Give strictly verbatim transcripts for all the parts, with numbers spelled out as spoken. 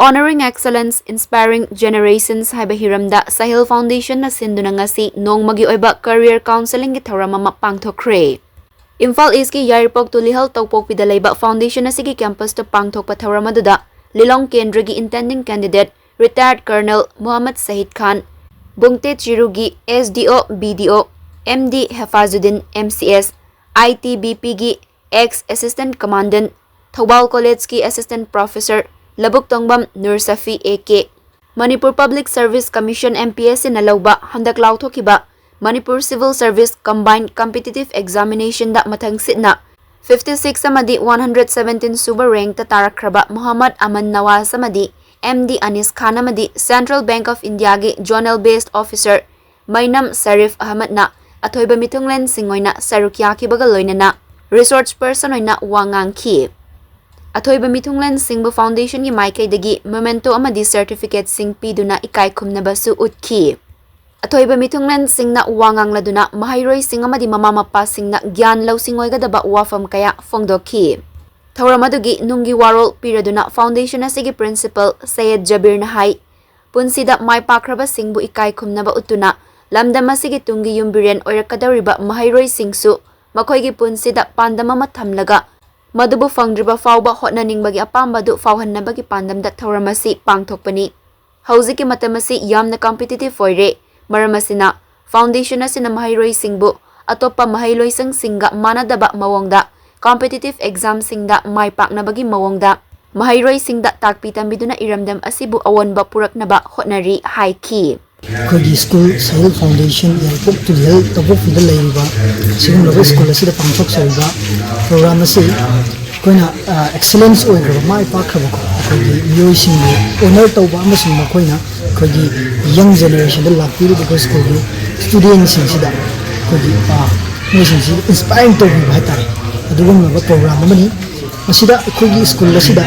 Honoring Excellence, Inspiring Generations ꯍꯥꯏꯕ ꯍꯤꯔꯝꯗ ꯁꯍꯤꯜ ꯐꯥꯎꯟꯗꯦꯁꯟꯅ ꯁꯤꯟꯗꯨꯅ ꯉꯁꯤ ꯅꯣꯡꯃꯒꯤ ꯑꯣꯏꯕ ꯀꯦꯔꯤꯌꯔ ꯀꯥꯎꯟꯁꯦꯂꯤꯡꯒꯤ ꯊꯧꯔꯝ ꯑꯃ ꯄꯥꯡꯊꯣꯛꯈ꯭ꯔꯦ꯫ ꯏꯝꯐꯥꯜ ꯏꯁꯀꯤ ꯌꯥꯏꯔꯤꯄꯣꯛ ꯇꯨꯂꯤꯍꯜ ꯇꯧꯄꯣꯛꯄꯤꯗ ꯂꯩꯕ ꯐꯥꯎꯟꯗꯦꯁꯟ ꯑꯁꯤꯒꯤ ꯀꯦꯝꯄꯁꯇ ꯄꯥꯡꯊꯣꯛꯄ ꯊꯧꯔꯝ ꯑꯗꯨꯗ ꯂꯤꯂꯣꯡ ꯀꯦꯟꯗ꯭ꯔꯒꯤ intending candidate retired Colonel Muhammad Shahid Khan, ꯕꯨꯡꯇꯦ ꯆꯤꯔꯨꯒꯤ S D O, B D O, M D ꯍꯦꯐꯥꯖꯨꯗꯤꯟ, M C S, I T B P ꯒꯤ ex assistant commandant, ꯊꯧꯕꯥꯜ ꯀꯣꯂꯦꯖꯀꯤ assistant professor ꯂꯕꯨꯛꯇꯣꯡꯕꯝ Nur Safi A K, Manipur Public Service Commission, M P S C ꯅ ꯂꯧꯕ ꯍꯟꯗꯛ ꯂꯥꯎꯊꯣꯛꯈꯤꯕ Manipur Civil Service Combined Competitive Examination ꯗ ꯃꯊꯪ ꯁꯤꯠꯅ fifty six ꯑꯃꯗꯤ one hundred seventeen ꯁꯨꯕ ꯔꯦꯡꯛꯇ ꯇꯥꯔꯛꯈ꯭ꯔꯕ ꯃꯨꯍꯝꯃꯗ ꯑꯃꯟ ꯅꯋꯥꯖ ꯑꯃꯗꯤ M D ꯑꯅꯤꯁ ꯈꯥꯟ ꯑꯃꯗꯤ Central Bank of India ꯒꯤ Zonal Based Officer ꯃꯩꯅꯝ ꯁꯔꯤꯐ ꯑꯍꯃꯗꯅ ꯑꯊꯣꯏꯕ ꯃꯤꯊꯨꯡꯂꯦꯟꯁꯤꯡ ꯑꯣꯏꯅ ꯁꯔꯨꯛ ꯌꯥꯈꯤꯕꯒ ꯂꯣꯏꯅꯅ resource person ꯑꯣꯏꯅ ꯋꯥ ꯉꯥꯡꯈꯤ꯫ ꯑꯊꯣꯏꯕ ꯃꯤꯊꯨꯡꯂꯦꯟꯁꯤꯡꯕꯨ ꯐꯥꯎꯟꯗꯦꯁꯟꯒꯤ ꯃꯥꯏꯀꯩꯗꯒꯤ memento ꯑꯃꯗꯤ ꯁꯔꯇꯤꯐꯤꯀꯦꯠꯁꯤꯡ ꯄꯤꯗꯨꯅ ꯏꯀꯥꯏ ꯈꯨꯝꯅꯕꯁꯨ ꯎꯠꯈꯤ꯫ ꯑꯊꯣꯏꯕ ꯃꯤꯊꯨꯡꯂꯦꯟꯁꯤꯡꯅ ꯋꯥ ꯉꯥꯡꯂꯗꯨꯅ ꯃꯍꯩꯔꯣꯏꯁꯤꯡ ꯑꯃꯗꯤ ꯃꯃꯥ ꯃꯄꯥꯁꯤꯡꯅ ꯒ꯭ꯌꯥꯟ ꯂꯧꯁꯤꯡ ꯑꯣꯏꯒꯗꯕ ꯋꯥꯐꯝ ꯀꯌꯥ ꯐꯣꯡꯗꯣꯛꯈꯤ꯫ ꯊꯧꯔꯝ ꯑꯗꯨꯒꯤ ꯅꯨꯡꯒꯤ ꯋꯥꯔꯣꯜ ꯄꯤꯔꯗꯨꯅ ꯐꯥꯎꯟꯗꯦꯁꯟ ꯑꯁꯤꯒꯤ ꯄ꯭ꯔꯤꯟꯁꯤꯄꯜ ꯁꯩꯌꯦꯗ ꯖꯕꯤꯔꯅ ꯍꯥꯏ, ꯄꯨꯟꯁꯤꯗ ꯃꯥꯏ ꯄꯥꯛꯈ꯭ꯔꯕꯁꯤꯡꯕꯨ ꯏꯀꯥꯏ ꯈꯨꯝꯅꯕ ꯎꯠꯇꯨꯅ ꯂꯝꯗꯝ ꯑꯁꯤꯒꯤ ꯇꯨꯡꯒꯤ ꯌꯨꯝꯕꯤꯔꯦꯟ ꯑꯣꯏꯔꯛꯀꯗꯧꯔꯤꯕ ꯃꯍꯩꯔꯣꯏꯁꯤꯡꯁꯨ ꯃꯈꯣꯏꯒꯤ ꯄꯨꯟꯁꯤꯗ ꯄꯥꯟꯗꯝ ꯑꯃ ꯊꯝꯂꯒ ꯃꯗꯨꯕꯨ ꯐꯪꯗ꯭ꯔꯤꯕ ꯐꯥꯎꯕ ꯍꯣꯠꯅꯅꯤꯡꯕꯒꯤ ꯑꯄꯥꯝꯕ ꯑꯗꯨ ꯐꯥꯎꯍꯟꯅꯕꯒꯤ ꯄꯥꯟꯗꯝꯗ ꯊꯧꯔꯝ ꯑꯁꯤ ꯄꯥꯡꯊꯣꯛꯄꯅꯤ꯫ ꯍꯧꯖꯤꯛꯀꯤ ꯃꯇꯝ ꯑꯁꯤ ꯌꯥꯝꯅ competitive ꯑꯣꯏꯔꯦ꯫ ꯃꯔꯝ ꯑꯁꯤꯅ ꯐꯥꯎꯟꯗꯦꯁꯟ ꯑꯁꯤꯅ ꯃꯍꯩꯔꯣꯏꯁꯤꯡꯕꯨ ꯑꯇꯣꯞꯄ ꯃꯍꯩꯂꯣꯏꯁꯪꯁꯤꯡꯒ ꯃꯥꯟꯅꯗꯕ ꯃꯑꯣꯡꯗ competitive examꯁꯤꯡꯗ ꯃꯥꯏ ꯄꯥꯛꯅꯕꯒꯤ ꯃꯑꯣꯡꯗ ꯃꯍꯩꯔꯣꯏꯁꯤꯡꯗ ꯇꯥꯛꯄꯤ ꯇꯝꯕꯤꯗꯨꯅ ꯏꯔꯝꯗꯝ ꯑꯁꯤꯕꯨ ꯑꯑꯣꯟꯕ ꯄꯨꯔꯛꯅꯕ ꯍꯣꯠꯅꯔꯤ ꯍꯥꯏꯈꯤ꯫ ꯑꯩꯈꯣꯏꯒꯤ ꯁ꯭ꯀꯨꯜ ꯁꯍꯤꯜ ꯐꯥꯎꯟꯗꯦꯁꯟ ꯌꯥꯏꯔꯤꯄꯣꯛ ꯇꯨꯂꯤꯍꯜ ꯇꯧꯕꯣꯛꯄꯤꯗ ꯂꯩꯔꯤꯕ ꯑꯁꯤꯒꯨꯝꯂꯕ ꯁ꯭ꯀꯨꯜ ꯑꯁꯤꯗ ꯄꯥꯡꯊꯣꯛꯆꯔꯤꯕ ꯄ꯭ꯔꯣꯒ꯭ꯔꯥꯝ ꯑꯁꯤ ꯑꯩꯈꯣꯏꯅ ꯑꯦꯛꯁꯂꯦꯟꯁ ꯑꯣꯏꯈ꯭ꯔꯕ, ꯃꯥꯏ ꯄꯥꯛꯈ꯭ꯔꯕꯀꯣ, ꯑꯩꯈꯣꯏꯒꯤ ꯃꯤꯑꯣꯏꯁꯤꯡꯕꯨ ꯑꯣꯅꯔ ꯇꯧꯕ ꯑꯃꯁꯨꯡ ꯃꯈꯣꯏꯅ ꯑꯩꯈꯣꯏꯒꯤ ꯌꯪ ꯖꯦꯅꯦꯔꯦꯁꯟꯗ ꯂꯥꯛꯄꯤꯔꯤꯕ ꯑꯩꯈꯣꯏ ꯁ꯭ꯀꯨꯜꯒꯤ ꯁ꯭ꯇꯨꯗꯦꯟꯁꯤꯡꯁꯤꯗ ꯑꯩꯈꯣꯏꯒꯤ ꯃꯣꯏꯁꯤꯡꯁꯤ ꯏꯟꯁꯄꯥꯏꯔꯤꯡ ꯇꯧꯕꯤꯕ ꯍꯥꯏꯇꯥꯔꯦ꯫ ꯑꯗꯨꯒꯨꯝꯂꯕ ꯄ꯭ꯔꯣꯒ꯭ꯔꯥꯝ ꯑꯃꯅꯤ꯫ ꯃꯁꯤꯗ ꯑꯩꯈꯣꯏꯒꯤ ꯁ꯭ꯀꯨꯜ ꯑꯁꯤꯗ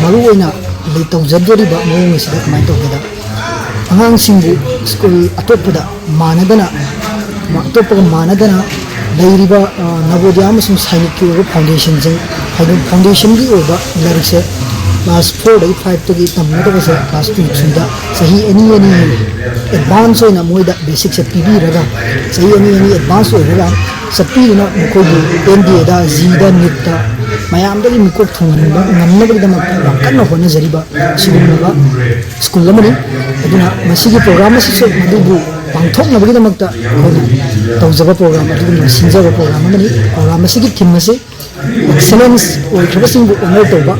ꯃꯔꯨꯑꯣꯏꯅ ꯂꯩ ꯇꯧꯖꯗꯣꯔꯤꯕ ꯃꯑꯣꯡ ꯑꯁꯤꯗ ꯀꯃꯥꯏꯅ ꯇꯧꯒꯦꯗ, ꯑꯉꯥꯡꯁꯤꯡꯕꯨ ꯁ꯭ꯀꯨꯜ ꯑꯇꯣꯞꯄꯗ ꯃꯥꯟꯅꯗꯅ, ꯑꯇꯣꯞꯄꯒ ꯃꯥꯟꯅꯗꯅ ꯂꯩꯔꯤꯕ ꯅꯕꯣꯗꯤꯌꯥ ꯑꯃꯁꯨꯡ ꯁꯥꯏꯅꯤꯛꯀꯤ ꯑꯣꯏꯕ ꯐꯥꯎꯟꯗꯦꯁꯟꯁꯤꯡ, ꯐꯥꯎꯟꯗꯦꯁꯟꯒꯤ ꯑꯣꯏꯕ ꯂꯥꯏꯔꯤꯛꯁꯦ ꯀ꯭ꯂꯥꯁ ꯐꯣꯔꯗꯒꯤ ꯐꯥꯏꯚꯇꯒꯤ ꯇꯝꯒꯗꯕꯁꯦ ꯀ꯭ꯂꯥꯁ ꯇꯨ ꯊ꯭ꯔꯤꯗ ꯆꯍꯤ ꯑꯅꯤ ꯑꯅꯤ ꯑꯦꯗꯚꯥꯟꯁ ꯑꯣꯏꯅ ꯃꯣꯏꯗ ꯕꯦꯁꯤꯛꯁꯦ ꯄꯤꯕꯤꯔꯒ, ꯆꯍꯤ ꯑꯅꯤ ꯑꯅꯤ ꯑꯦꯗꯚꯥꯟꯁ ꯑꯣꯏꯔꯒ ꯆꯠꯄꯤꯗꯨꯅ ꯃꯈꯣꯏꯕꯨ ꯑꯦꯟ ꯗꯤ ꯑꯦꯗ, ꯖꯤꯗ, ꯅꯤꯠꯇ ꯃꯌꯥꯝꯗꯒꯤ ꯃꯤꯀꯣꯛ ꯊꯣꯡꯍꯟꯕ ꯉꯝꯅꯕꯒꯤꯗꯃꯛꯇ ꯌꯥꯝ ꯀꯟꯅ ꯍꯣꯠꯅꯖꯔꯤꯕ ꯁꯤꯒꯨꯝꯂꯕ ꯁ꯭ꯀꯨꯜ ꯑꯃꯅꯤ꯫ ꯑꯗꯨꯅ ꯃꯁꯤꯒꯤ ꯄ꯭ꯔꯣꯒ꯭ꯔꯥꯝ ꯑꯁꯤꯁꯨ ꯃꯗꯨꯕꯨ ꯄꯥꯡꯊꯣꯛꯅꯕꯒꯤꯗꯃꯛꯇ ꯑꯩꯈꯣꯏꯅ ꯇꯧꯖꯕ ꯄ꯭ꯔꯣꯒ꯭ꯔꯥꯝ ꯑꯗꯨꯒꯨꯝꯂꯕ ꯁꯤꯟꯖꯕ ꯄ꯭ꯔꯣꯒ꯭ꯔꯥꯝ ꯑꯃꯅꯤ꯫ ꯄ꯭ꯔꯣꯒ꯭ꯔꯥꯝ ꯑꯁꯤꯒꯤ ꯊꯤꯝ ꯑꯁꯤ ꯑꯦꯛꯁꯦꯂꯦꯟꯁ ꯑꯣꯏꯈ꯭ꯔꯕꯁꯤꯡꯕꯨ ꯑꯣꯅꯔ ꯇꯧꯕ